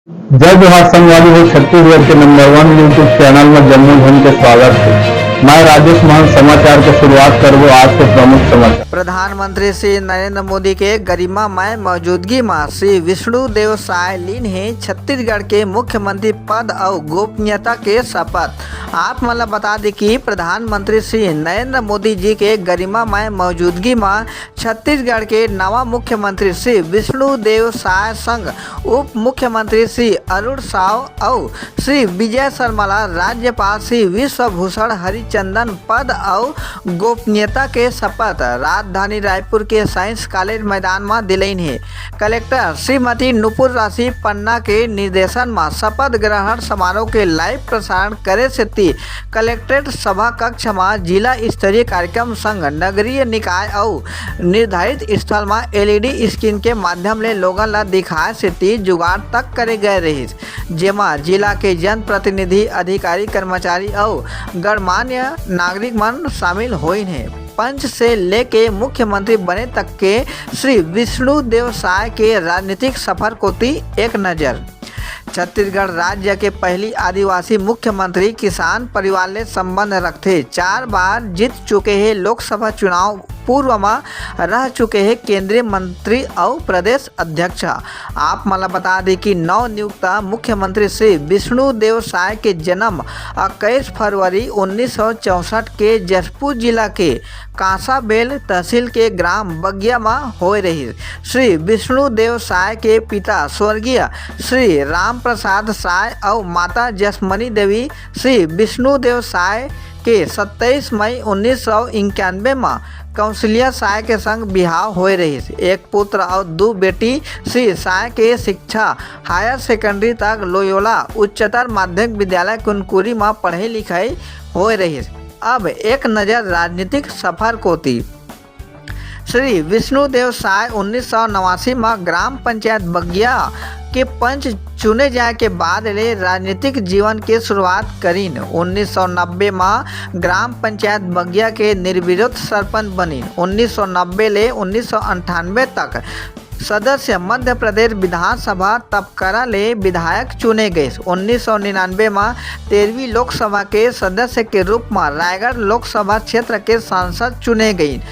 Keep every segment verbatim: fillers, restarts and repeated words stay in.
जय जोहार संगवारी हो, छत्तीसगढ़ के नंबर वन YouTube चैनल में जम्मो झन के स्वागत है। मैं राजेश महंत समाचार के शुरुआत करबो आज के प्रमुख समाचार। प्रधानमंत्री श्री नरेंद्र मोदी के गरिमामय मौजूदगी म श्री विष्णु देव साय लीन हे छत्तीसगढ़ के मुख्यमंत्री पद अउ गोपनीयता के शपथ। आप मन ल बता दी कि प्रधानमंत्री श्री नरेंद्र मोदी जी के गरिमामय मौजूदगी म छत्तीसगढ़ के नवा मुख्यमंत्री श्री विष्णु देव साय संग उप मुख्यमंत्री श्री अरुण साव अउ श्री विजय शर्मा ला राज्यपाल श्री विश्वभूषण हरिचंदन पद अउ गोपनीयता के शपथ राजधानी रायपुर के साइंस कॉलेज मैदान म दिलइन हे। कलेक्टर श्रीमती नुपुर राशि पन्ना के निर्देशन म शपथ ग्रहण समारोह के लाइव प्रसारण करे सेती कलेक्ट्रेट सभा कक्ष म जिला स्तरीय कार्यक्रम संग नगरीय निकाय अउ निर्धारित स्थल म एलईडी स्क्रीन के माध्यम ले लोगन ल दिखाए सेती जुगाड़ तक करे गए रहिस, जेमा जिला के जनप्रतिनिधि, अधिकारी, कर्मचारी अउ गणमान्य नागरिक मन शामिल होइन हे। पंच से लेके मुख्यमंत्री बने तक के श्री विष्णु देव साय के राजनीतिक सफर कोति एक नजर। छत्तीसगढ़ राज्य के पहली आदिवासी मुख्यमंत्री किसान परिवार ले संबंध रखथे। चार बार जीत चुके हे लोकसभा चुनाव, पूर्व म रह चुके हे केंद्रीय मंत्री अउ प्रदेश अध्यक्ष। आप मन ल बता दी कि नव नियुक्त मुख्यमंत्री श्री विष्णु देव साय के जन्म इक्कीस फरवरी उन्नीस सौ चौसठ के जशपुर जिला के कांसाबेल तहसील के ग्राम बगिया म होए रहिस। श्री विष्णु देव साय के पिता स्वर्गीय श्री राम प्रसाद साय अउ माता जसमनी देवी श्री विष्णु देव साय के सत्ताईस मई उन्नीस सौ इक्यानवे म कौशल्या साय के संग बिहाव होए रहिस। एक पुत्र अउ दू बेटी। श्री साय के शिक्षा हायर सेकेंडरी तक लोयोला उच्चतर माध्यमिक विद्यालय कुनकुरी म पढ़ाई लिखाई होए रहिस। अब एक नजर राजनीतिक सफर कोति। श्री विष्णुदेव साय उन्नीस सौ नवासी म ग्राम पंचायत बगिया के पंच चुने जाए के बाद ले राजनीतिक जीवन के शुरुआत करीन। उन्नीस सौ नब्बे म ग्राम पंचायत बगिया के निर्विरोध सरपंच बनीन। उन्नीस सौ नब्बे ले उन्नीस सौ अंठानवे तक सदस्य मध्य प्रदेश विधानसभा तपकरा ले विधायक चुने गए। उन्नीस सौ निन्यानवे म तेरहवीं लोकसभा के सदस्य के रूप म रायगढ़ लोकसभा क्षेत्र के सांसद चुने गईन।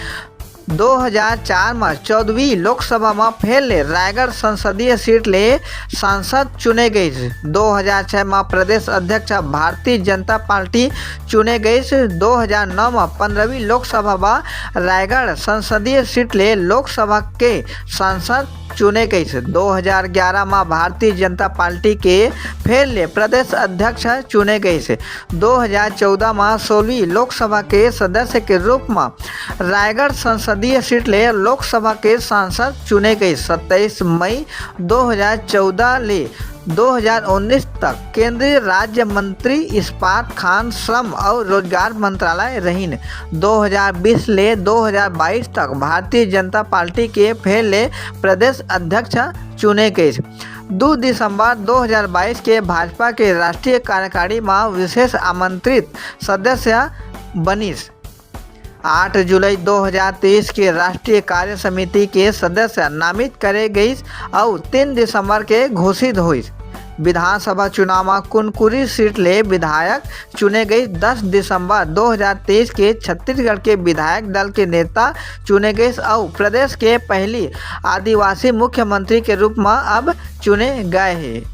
दो हज़ार चार म चौदहवीं लोकसभा म फेर ले रायगढ़ संसदीय सीट ले सांसद चुने गईस। दो हज़ार छह म प्रदेश अध्यक्ष भारतीय जनता पार्टी चुने गईस। दो हज़ार नौ म पंद्रहवीं लोकसभा म रायगढ़ संसदीय सीट ले लोकसभा के सांसद चुने गईस। दो हज़ार ग्यारह म भारतीय जनता पार्टी के फेर ले प्रदेश अध्यक्ष चुने गईस। दो हज़ार चौदह म सोलहवीं लोकसभा के सदस्य के रूप म रायगढ़ संसदीय सीट ले लोकसभा के सांसद चुने गईस। सत्ताईस मई दो हज़ार चौदह ले दो हज़ार उन्नीस तक केंद्रीय राज्य मंत्री इस्पात, खान, श्रम अउ रोजगार मंत्रालय रहिन। दो हज़ार बीस ले दो हज़ार बाईस तक भारतीय जनता पार्टी के फेर ले प्रदेश अध्यक्ष चुने गईस। दू दिसंबर दो हज़ार बाईस के भाजपा के राष्ट्रीय कार्यकारिणी म विशेष आमंत्रित सदस्य बनिस। आठ जुलाई दो हज़ार तेईस के राष्ट्रीय कार्य समिति के सदस्य नामित करे गईस अउ तीन दिसंबर के घोषित होइस। विधानसभा चुनाव म कुनकुरी सीट ले विधायक चुने गईस। दस दिसंबर दो हज़ार तेईस के छत्तीसगढ़ के विधायक दल के नेता चुने गईस अउ प्रदेश के पहली आदिवासी मुख्यमंत्री के रूप म अब चुने गए हे।